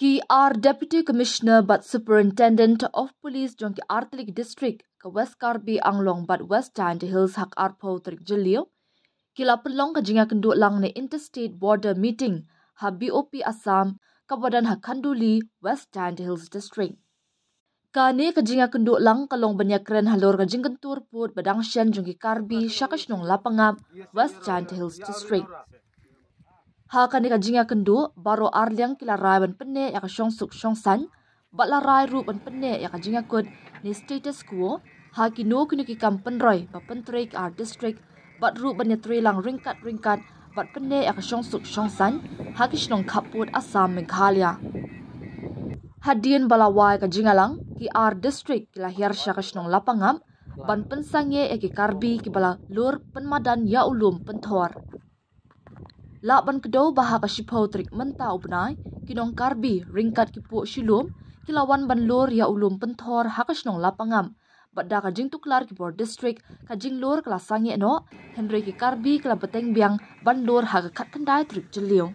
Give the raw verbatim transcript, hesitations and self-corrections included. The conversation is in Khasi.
Ki ar Deputy Commissioner bad Superintendent of Police jong ki artylli ki district ka West Karbi Anglong bad West Jaintia Hills ha ka arphew tarik Jylliew ki la pynlong ka jingïakynduh lang ne Interstate Border Meeting ha B O P Assam kaba don ha Khanduli, West Jaintia Hills District. Kane ka jingïakynduh lang ka long ban ïakren halor ka jingkyntur pud ba dang shen jong ki Karbi sha ka shnong Lapangap, West Jaintia Hills District. Ha kane ka jingïakynduh, baroh arliang ki la rai ban pynneh ïa ka shongsuk shongsaiñ bad la rai ruh ban pynneh ïa ka jingïakut ne status quo ha kino kino ki kam pynroi ba pyntrei ki ar district, bad ruh ban ïatrei lang ryngkat ryngkat bad pynneh ïa ka shongsuk shongsaiñ ha ki shnong khappud Assam, Meghalaya. Hadien ba la wai ka jingïalang, ki ar district ki la hiar sha ka shnong Lapangap ban pynsangeh ïa ki Karbi kiba la lur pynmadan ïa u lum pynthor. Lah ban kdew ba ha ka shiphew tarik mynta u bnai, ki nong Karbi ryngkat ki puh shilum ki la wan ban lur ïa u lum pynthor ha ka shnong Lapangap. Bad da ka jingtuklar ki bor district, ka jinglur ka la sangeh noh, hynrei ki Karbi ki la bteng biang ban lur ha ka khatkhyndai tarik Jylliew.